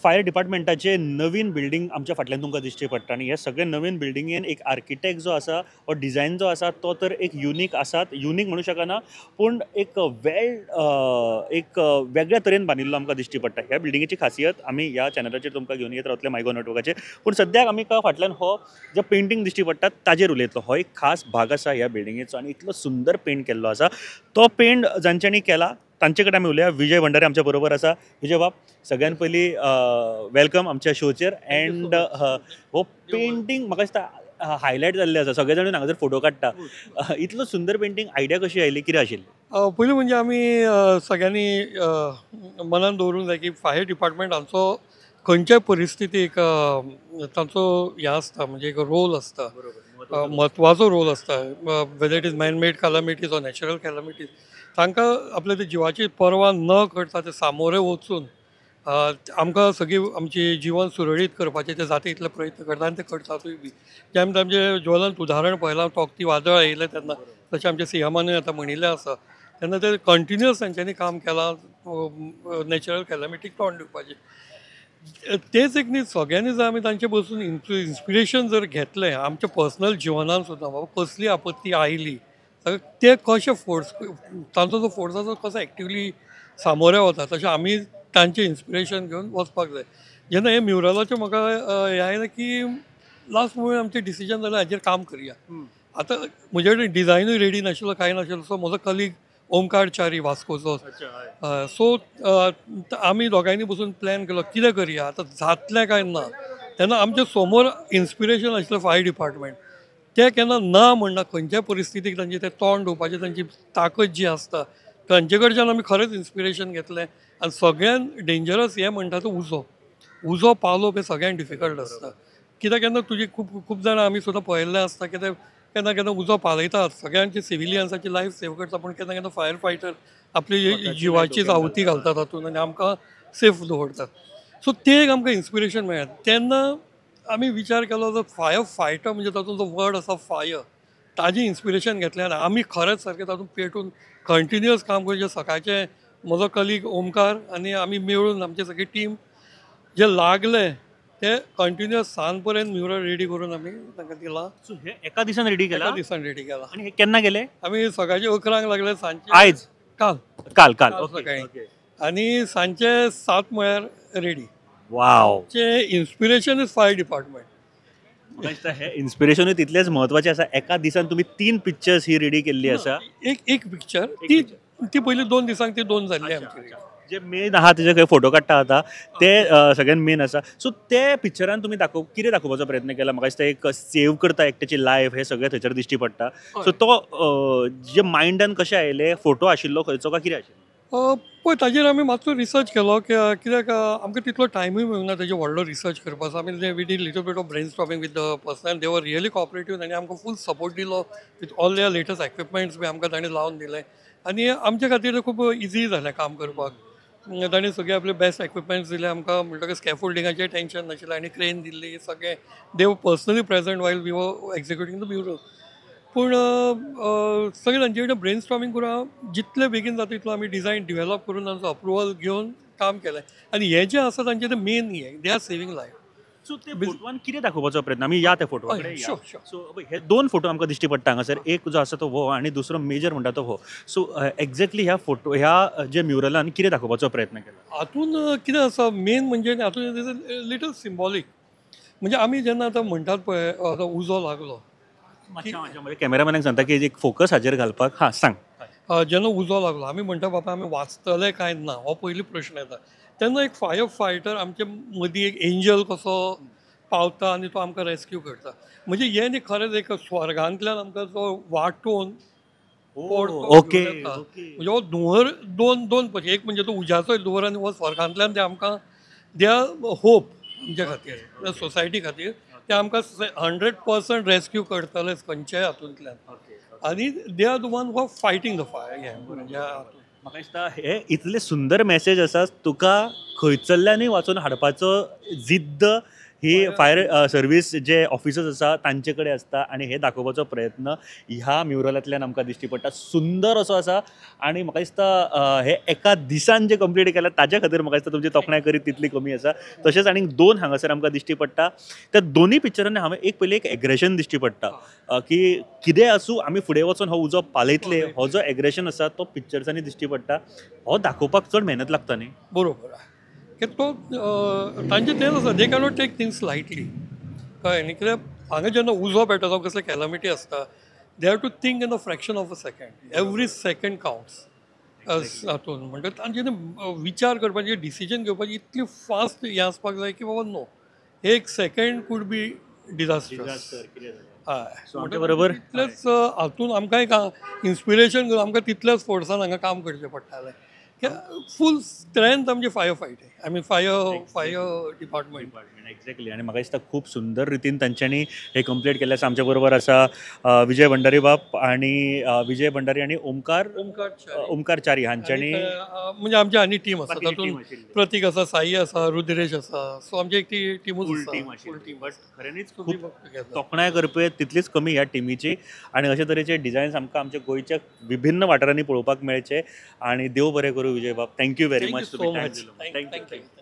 Fire डिपार्टमेंटाचे नवीन building आमच्या फाटल्यान तुमकां दिश्टी पडटा आनी हे सगळे नवीन बिल्डिंगेन एक आर्किटेक्ट जो आसा हो डिझायन जो आसा तो तर एक युनीक आसात, युनीक म्हणू शकना पूण एक वेल एक वेगळ्या तरेन बांदिल्लो आमकां दिश्टी पडटा. ह्या बिल्डिंगेची खासियत आमी ह्या चॅनलाचेर तुमकां घेवन येत रावतले मायगो नेटवर्काचेर. पूण सद्याक आमी फाटल्यान हो जो पेंटींग दिश्टी पडटा ताजेर उलयतलो. हो एक खास भाग आसा ह्या बिल्डिंगेचो आनी इतलो सुंदर पेंट केल्लो आसा. तो पेंट जांच्यांनी केला तांचे कडेन आमी उलया. विजय भंडारी आमच्या बरोबर आसा. विजय बाब, सगळ्यान पयलीं welcome आमच्या शोचेर. एंड हो पेंटींग म्हाका दिसता हायलायट जाल्लें आसा, सगळे जाण हांगासर फोटो काडटा. इतलो सुंदर पेंटींग आयडिया कशी आयली, कितें आशिल्ली? पयलीं म्हणजे आमी सगळ्यांनी मनान दवरूंक जाय की फायर डिपार्टमेंट हांचो खंयच्याय परिस्थितीक तांचो हें आसता, म्हणजे एक रोल आसता, म्हत्वाचो रोल आसता. Whether it is man made calamities or natural calamities, तांकां आपल्या ते जिवाची पर्वा न करता ते सामोरे वचून आमकां सगळी आमची जिवन सुरळीत करपाचे ते जाता इतले प्रयत्न करता आनी ते करतातूय बी. जें आमी तांचें ज्वलंत उदाहरण पळयलां, तोकती वादळ आयिल्लें तेन्ना, तशें आमच्या सीएमानूय आतां म्हणिल्लें आसा, तेन्ना ते कंटिन्युअस तांच्यांनी काम केलां नॅचरल कॅलमिटीक तोंड दिवपाचें. तेच एक न्ही, सगळ्यांनी जर आमी तांचे बसून इन्स्पिरेशन जर घेतलें आमच्या पर्सनल जिवनान सुद्दां, बाबा कसली आपत्ती आयली ते कशे फोर्स, तांचो जो फोर्स आसा कसो एक्टिवली सामोरे वता, तशें आमी तांचें इन्स्पिरेशन घेवन वचपाक जाय. जेन्ना हें म्युरलाचें म्हाका हें आयलें की लास्ट मुमेंट आमचें डिसिजन जालें हाजेर काम करया. आतां म्हजे कडेन डिजायनूय रेडी नाशिल्लो, कांय नाशिल्लो. सो म्हजो कलीग ओमकार च्यारी वास्कोचो, सो आमी दोगांयनी बसून प्लॅन केलो कितें करया, आतां जातलें काय ना. तेन्ना आमच्या समोर इन्स्पिरेशन आशिल्लें फायर डिपार्टमेंट, ते केन्ना ना म्हणना, खंयच्याय परिस्थितीक तांचे ते तोंड दिवपाचें तांची ताकद जी आसता तांचे कडच्यान आमी खरेंच इन्स्पिरेशन घेतलें. आनी सगळ्यान डेंजरस हें म्हणटा तो उजो, उजो पालोवप हें सगळ्यान डिफिकल्ट आसता. कित्याक केन्ना तुजी खूब खूब जाणां आमी सुद्दां पळयल्लें आसता कित्याक केन्ना केन्ना उजो पालयतात, सगळ्यांची सिविलियन्साची लायफ सेव करता, पूण केन्ना केन्ना फायर फायटर आपली जिवाची आवती घालतात तातूंत आनी आमकां सेफ दवरतात. सो तें एक आमकां इन्स्पिरेशन मेळ्ळें. तेन्ना आमी विचार केलो जो फायर फायटर म्हणजे तातूंत जो वर्ड आसा फायर, ताजें इन्स्पिरेशन घेतलें आनी आमी खरेंच सारकें तातूंत पेटून कंटिन्युअस काम करचें. सकाळचें म्हजो कलीग ओमकार आनी आमी मेळून आमची सगळी टीम जे लागले ते कंटिन्युअस सांज पर्यंत म्युरल रेडी करून आमी तांकां दिलां. सो हे एका दिसान रेडी केलां? एका दिसान रेडी केलां. आनी हे केन्ना गेले? आमी सकाळचे 11 लागले, सांजचे आयज काल काल काल सकाळी, आनी सांजचे 7 म्हळ्यार रेडी. वाव, इन्स्पिरेशन is fire department. हे इन्स्पिरेशनूय तितलेंच म्हत्वाचें आसा. एका दिसान तुमी 3 पिक्चर्स ही रेडी केल्ली आसा. एक एक पिक्चर ती ती पयली 2 दिसांक ती 2 जाल्ली आमची. जे मेन आहा तेजे खंय फोटो काडटा आतां ते सगळ्यान मेन आसा. सो ते पिक्चरान तुमी दाखोव कितें दाखोवपाचो प्रयत्न केला? म्हाका दिसता एक सेव करता एकट्याची लायफ हें सगळें थंयसर दिश्टी पडटा. सो तो जे मायंडान कशें आयलें, फोटो आशिल्लो खंयचो काय कितें आशिल्लो? पळय ताजेर आमी मातसो रिसर्च केलो कित्याक आमकां तितलो टायमूय मेळूंक ना तेजे व्हडलो रिसर्च करपाचो. आमी we did little bit of brainstorming with the person, they were really cooperative आनी आमकां फूल सपोर्ट दिलो with all their latest equipments बी आमकां ताणें लावन दिलें आनी आमचे खातीर खूब इजी जालें काम करपाक. ताणें सगळे आपले बेस्ट इक्विपमेंट्स दिले आमकां, म्हणटकच स्कॅफोल्डिंगाचें टेंशन नाशिल्लें आनी क्रेन दिल्ली, सगळें. They were personally present while we were executing the mural. पूण सगळें तांचे कडेन ब्रेन स्टॉर्मिंग करून जितले बेगीन जाता तितलो आमी डिजायन डिवेलॉप करून तांचो अप्रुवल घेवन काम केलें. आनी हें जें आसा तांचें तें मेन हें, they are saving life. So ते फोटवान कितें दाखोवपाचो प्रयत्न आमी या त्या फोटवा कडेन. सो हे 2 फोटो आमकां दिश्टी पडटा हांगासर, एक जो आसा तो हो आनी दुसरो मेजर म्हणटा तो हो. सो एक्झॅक्टली ह्या फोटो ह्या जे म्युरलान कितें दाखोवपाचो प्रयत्न केला? हातून कितें आसा मेन म्हणजे हातून लिटल सिम्बॉलीक, म्हणजे आमी जेन्ना आतां म्हणटात पळय आतां उजो लागलो, कॅमेरामॅनाक सांगता की एक फोकस हाजेर घालपाक. हां सांग. जेन्ना उजो लागलो आमी म्हणटा बाबा आमी वाचतले काय ना, हो पयली प्रश्न येता. तेन्ना एक फायर फायटर आमचे मदीं एक एंजल कसो पावता आनी तो आमकां रेस्क्यू करता. म्हणजे हें न्ही खरेंच एक स्वर्गांतल्यान आमकां जो वांटोवन ओके, म्हणजे हो धुंवर दोन दोन पक्षी, एक म्हणजे तो उज्याचो धुंवर आनी हो स्वर्गांतल्यान ते आमकां they are hope आमच्या खातीर, सोसायटी खातीर ते आमकां 100% रेस्क्यू करतलेच खंयच्याय हातूंतल्यान. आनी they are the one who are fighting the fire. हें म्हणजे म्हाका दिसता हे इतले सुंदर मॅसेज आसा, तुका खंयचल्ल्यानूय वाचून हाडपाचो जिद्द ही फायर सर्वीस जे ऑफिसर्स आसा तांचे कडेन आसता आनी हे दाखोवपाचो प्रयत्न ह्या म्युरलांतल्यान आमकां दिश्टी पडटा. सुंदर असो आसा आनी म्हाका दिसता हे एका दिसान जे कंप्लीट केला ताज्या खातीर म्हाका दिसता तुमची तोखणाय करीत तितली कमी आसा. तशेंच आनीक दोन हांगासर आमकां दिश्टी पडटा. त्या दोनूय पिक्चरांनी हांवें एक पयलीं एक एग्रेशन दिश्टी पडटा की कितेंय आसूं आमी फुडें वचून हो उजो पालयतले, हो जो एग्रेशन आसा तो पिक्चर्सांनी दिश्टी पडटा. हो दाखोवपाक चड मेहनत लागता न्ही? बरोबर की तो तांचें तेंच आसा, they cannot take things lightly. कळ्ळें न्ही? कित्याक हांगा जेन्ना उजो पेट्टा जावं कसले कॅलमिटी आसता, they have to think in a fraction of a second, every second counts हातून. म्हणटकच तांचे विचार करपाची, डिसिजन घेवपाची इतली फास्ट हें आसपाक जाय की बाबा नो, एक सेकंड could be disaster. हय, बरोबर. तितलेंच हातून आमकां एक इन्स्पिरेशन घेवन आमकां तितल्याच फोर्सान हांगा काम करचें पडटालें. फूल स्ट्रेंथ आमची fire fight, I mean fire department. Exactly. आनी म्हाका दिसता खूब सुंदर रितीन तांच्यांनी हे कंप्लीट केल्लें आसा. आमच्या बरोबर आसा विजय भंडारी बाब आनी विजय भंडारी आनी ओमकार ओमकार च्यारी हांच्यांनी, म्हणजे आमची आनी टीम आसा तातूंत प्रतीक आसा, साई आसा, रुद्रेश आसा, सो आमची एक ती टिमूच आसा, फूल टीम. बट खऱ्यांनीच खूब तोखणाय करपी तितलीच कमी ह्या टिमीची आनी अशे तरेचे डिझायन्स आमकां आमच्या गोंयच्या विभिन्न वाठारांनी पळोवपाक मेळचे. आनी देव बरें करूं विजय बाब. Thank you very much. Thank you.